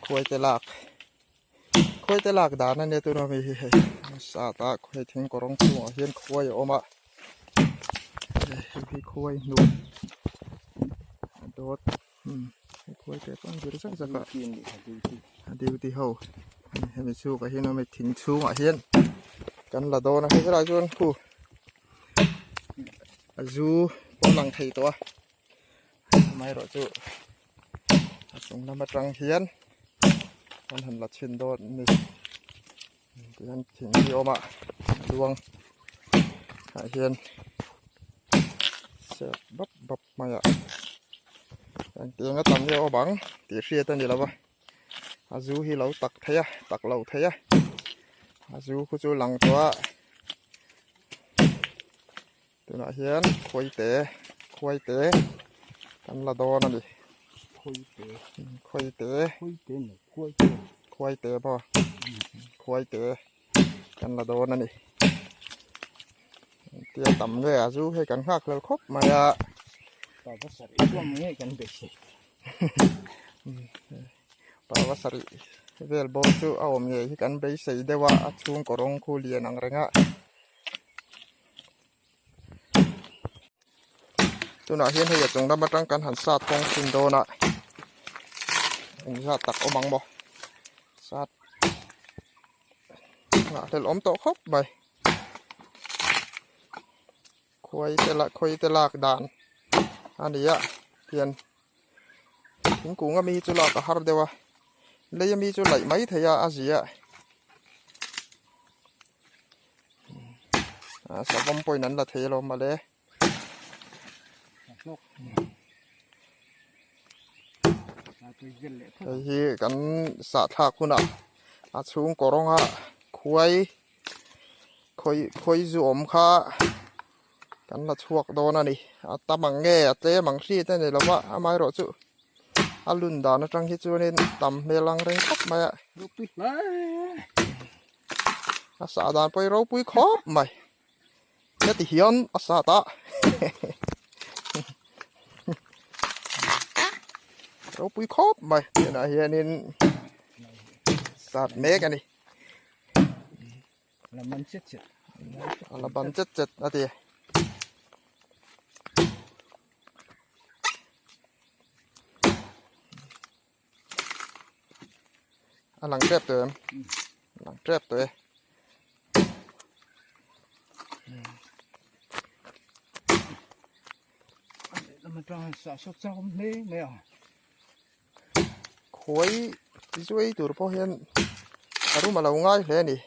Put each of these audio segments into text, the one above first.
Khuai te lak khuai te lak dan a nia tuna mi hi hei sat a khuai thing kawr rawng chhungah hian khuai a awm a hei hi khuai hnu a dawt umm khuai te pawh an vir zak zak a a duty ho hemi chhungah hian awm a thing chhungah hian kan la dawn a hei helaiah chuan khu a zu pawh a lang thei tawh a amaherawhchu a chung lam atang hian an han la chhin dawn a ni tihian thing hi a awm a luang ah hian sep bap bap mai a engtiang a tam nge awm ang tih hriat a ni lo va a zu hi lo tak thei a tak lo thei a a zu khu chu lang tawh a Tunah hian khuaite khuaite kan la dawn a ni. Khuaite. Khuaite. Khuaite nge khuaite. Khuaite maw. Khuaite kan la dawn a ni. Tia tam nge a zu hei kan nghak hlel khawp mai a. Pava sarih chuan nge kan beisei. Pava sarih vel bawr chu a awm ngei hi kan beisei deuh a a chhungkaw rawng khu lian ang reng a. Tunah hian hei a chung lam atang kan han sat kawng thin dawn a engzat tak awm ang maw sat nghah hlelh awm tawh khawp mai khuai te lah khawi te lak dan a ni a tian thingkung ami hi chu lak a har deuh a lei ami chu laih mai thei a a zia. A savawm pawhin an la thei alawm mawle. Hei hi kan sahthlak hunah a chhungkaw rawnga khuai khawi khawi zu awm kha kan la chhuak dawn a ni. A tam ang nge a tlem ang hriat a ni lo va amaherawhchu a lun dan atang hi chuanin tam hmel ang reng khawp mai a. A sah dan pawh hi ropui khawp mai heti hian a sat a ropui khawp mai tunah hianin sat mek a ni la ban chet chet la ban chet chet a ti A lang tep tawh em? Lang tep tawh e. Khuai zuai tur pawh hian a rum a lo ngai hle a ni.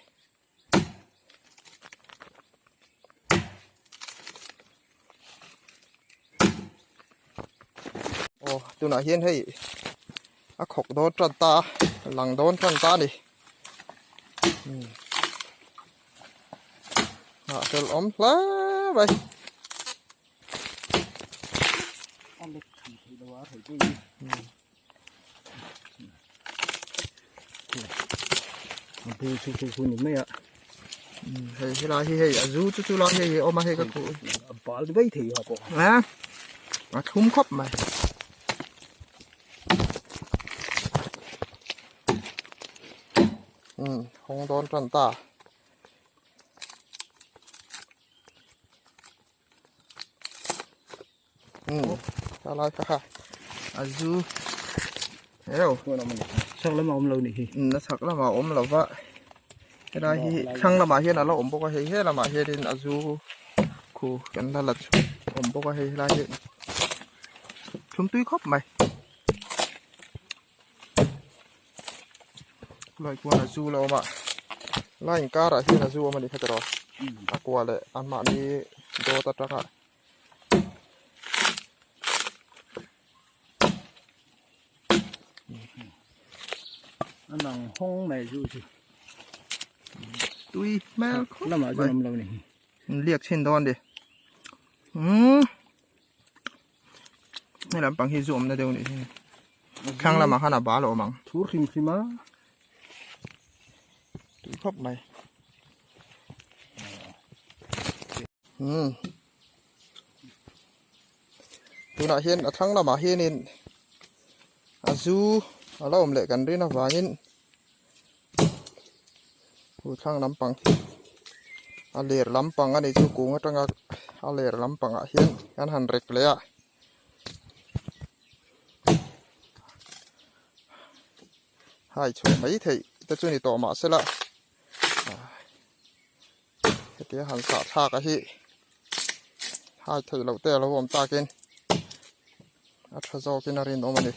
Aw tunah hian hei a khawk dawn tan ta a lang dawn tan ta a ni ah tel awm hle mai. A bu chu chu chu ni mai a hei helai hi hei a zu chu chu lai hei awm a hei ka khuh a bal mai thei ha pawh a a thlum khawp mai um hawng dawn tan ta Helai kha kha a zu heo chhak lamah awm lo nih hi a chhak lamah awm lo va helai hi thlang lamah hian a la awm bawk a hei he lamah hianin a zu khu kan la la chhuak awm bawk a hei helai hi thlum tui khawp mai lai khuan a zu la awm a lai inkarah hian a zu awm a ni kha tiraw a kua leh anmahni dawt atanga. A nang hawng mai chu chu tui hmel khawp lamah chuan awm lo ni liak chhin dawn di umm hei lampang hi zu awmna deuh nih hi thlang lamah khan a bal a awm ang thur hrim hrim a tui khawp mai Umm tunah hian a thlang lamah hianin a zu. A la awm leh kan rin avangin Hu thlang lampang hi a ler lampang a ni chu kung atanga a ler lampangah hian kan han rek leh a. Hai chhuah mai theih te chu ni tawh mahsela hetia han sah thlak a hi hai theih loh te a lo awm takin a tha zawkin a rinawm a ni.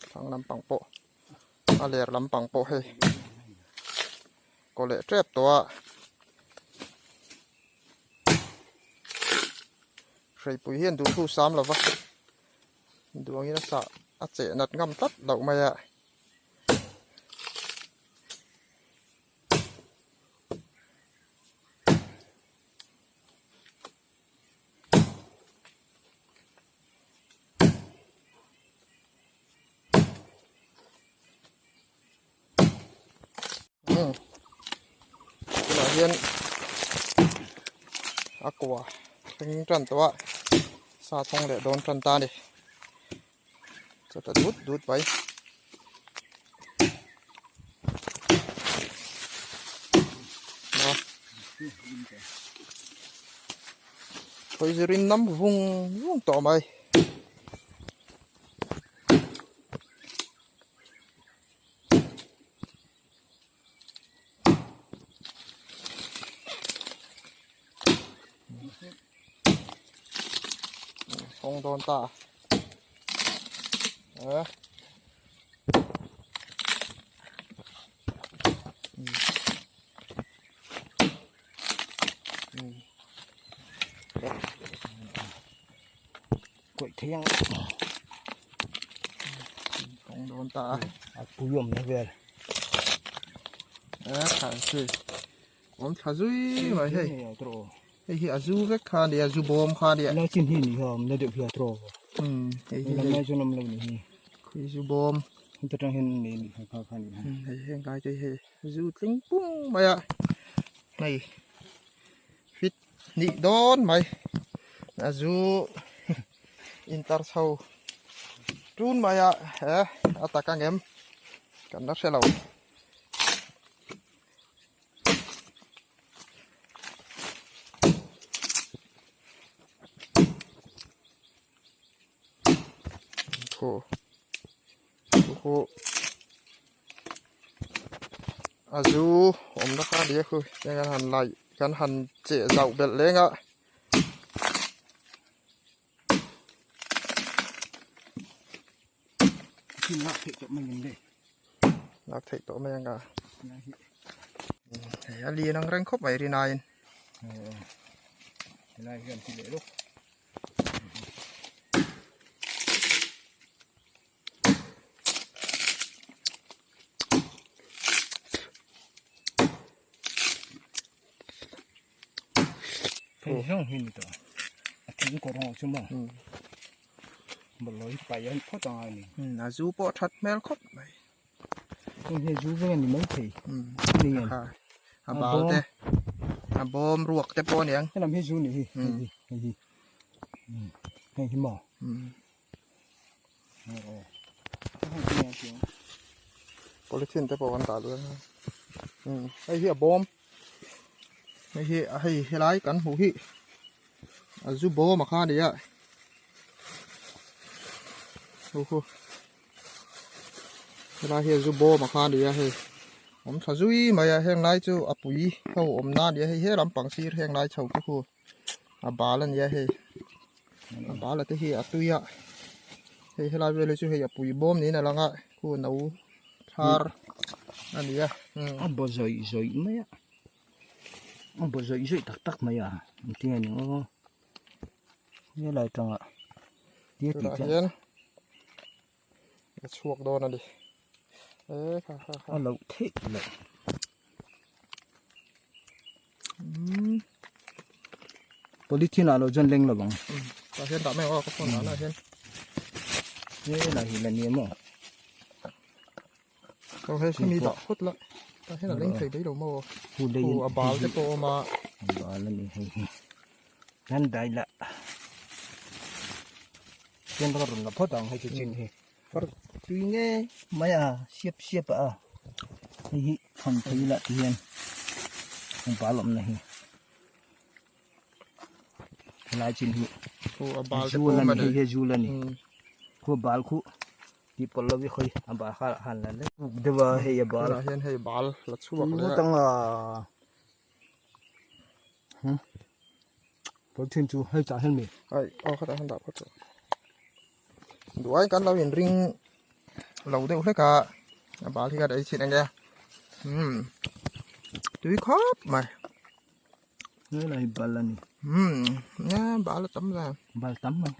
Thlang lampang pawh a ler lampang pawh hei kaw leh tep tawh a hreipui hian duhthu sam lova duangin a sah a cheh nat ngam tlat loh mai a. Tunah hian a kua thleng tan tawh a sa thawng leh dawn tan ta a ni chawt a dut dut mai. Khawi zirin nam vung vung tawh mai. Hawng dawn ta a Kawih thei ang Hawng dawn ta a a pui awm na vel a kha chu awm thla zui mai hei hei hi a zu vek kha a nia zu bawm kha a nia lai chin hi ni ha awm na deuh hi a tawh hei hi lai chuan awm lo ni hi khui zu bawm heta tang hian nei ni kha kha ni hei heng lai te hei zu tling pung mai a hei fit hnih dawn mai a zu intar chho tun mai a he a tak ang em kan la hre lo. Khu khu a zu awmna kha nia khu heng an han laih kan han cheh zauh belh leng a. Lak theih tawh mai ang le. Lak theih tawh mai ang a. Hei a lian ang reng khawp mai rin aiin. Helai hian ti leh lawk. Hei zawng hi ni tawh. A thing kawr ho chu maw. Bawlhhlawh hi paih an phawt ang a ni. A zu pawh that hmel khawp mai. Heng hi zu veng a ni mai thei. Ni em? A bal te a bawm ruak te pawh a niang. Helam hi zu ni hi. Hei hi hei hi. Hei hi maw. Polythene te pawh kan dah luh a. Hei hi a bawm. Hei hi hei helai kan hmuh hi a zu bawm a kha a ni a. Hu hu. Helai hi a zu bawm a kha a ni a hei. Awm tha zui mai a heng lai chu a pui ho awm na a ni a hei he lampang sir heng lai chho te khu a bal a ni a hei. A bal a te hi a tui a. Hei helai vel hi chu hei a pui bawm niin a lang a khu no thar a ni a. A baw zawih zawih mai a. A baw zawih zawih tak tak mai a engtin nge ni aw helai tangah tia tih tunah hian a chhuak dawn a ni e kha kha kha a loh theih loh polythene ah lo chuan leng lo ang tah hian dah mai ang aw ka phone ah hian helai hi la ni maw Aw hei khi mi dah phawt la tah hian a leng thei daih lo maw hu a bal te pawh a awm a. Bal a ni hei hi hian dai lah hian ka rawn la phawt ang hei chu chin hi far tui nge mai a siap siap a hei hi thawn phei lah ti hian bal awmna hi helai chin hi zul a ni hei hi zul a ni khu bal khu tih pawlh lo hi khawi a bal kha han la lek deuh a hei a bal tunah hian hei bal la chhuak leh a tang a pawl thin chu hei chah hian mi ai aw khatah hian dah phawt chu duai kan lo in ring lo deuh hlek a a bal hi ka ei chhin ange um tui khawp mai helai bal a ni um nia bal a tam la bal tam mai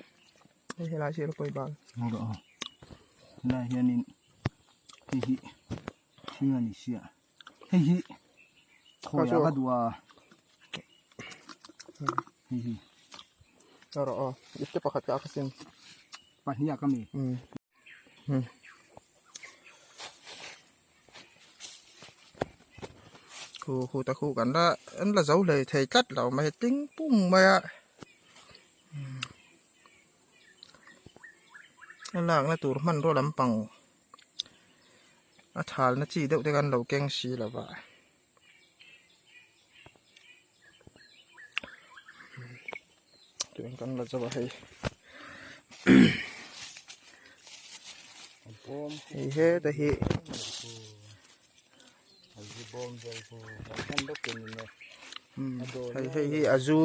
hei helai sir pawh i bal rawh aw helai hianin hei hi thing a ni sia hei hi khawi ah ka duh a hei hi rawh aw ipte pakhat ka ka sin pahnih ah ka mi um Khu khu ta khu kan la an la zo hlei thei tlat lo mai tling pung mai a a lakna tur hmanraw lampang a thalna chi deuh te khan lo keng si lo va Tuin kan la zo a hei hei heta hi hei hei hi a zu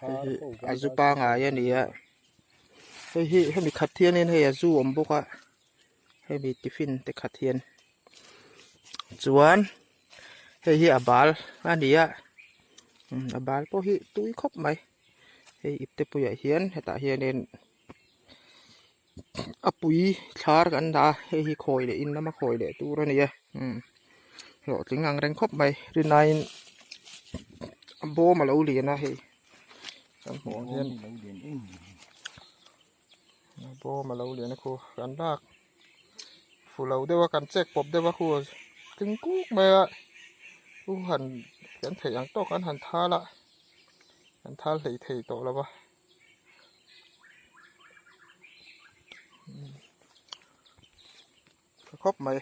hei hi a zu pangai a ni a hei hi hemi khat hianin hei a zu awm bawk a hemi tiffin te khat hian chuan hei hi a bal a ni a a bal pawh hi tui khawp mai hei ipte puiah hian hetah hianin a pui thlar kan dah a hei hi khawi leh in lama khawi leh tur a ni a hlawhtling ang reng khawp mai rinaiin a bawm a lo lian a hei kan hmuh ang hian a bawm a lo lian a khu kan lak fu lo deuh a kan chek pawp deuh a khu tling kuk mai a u han kan theih ang tawk an han thal a an thal hlei thei tawh lo va tha khawp mai.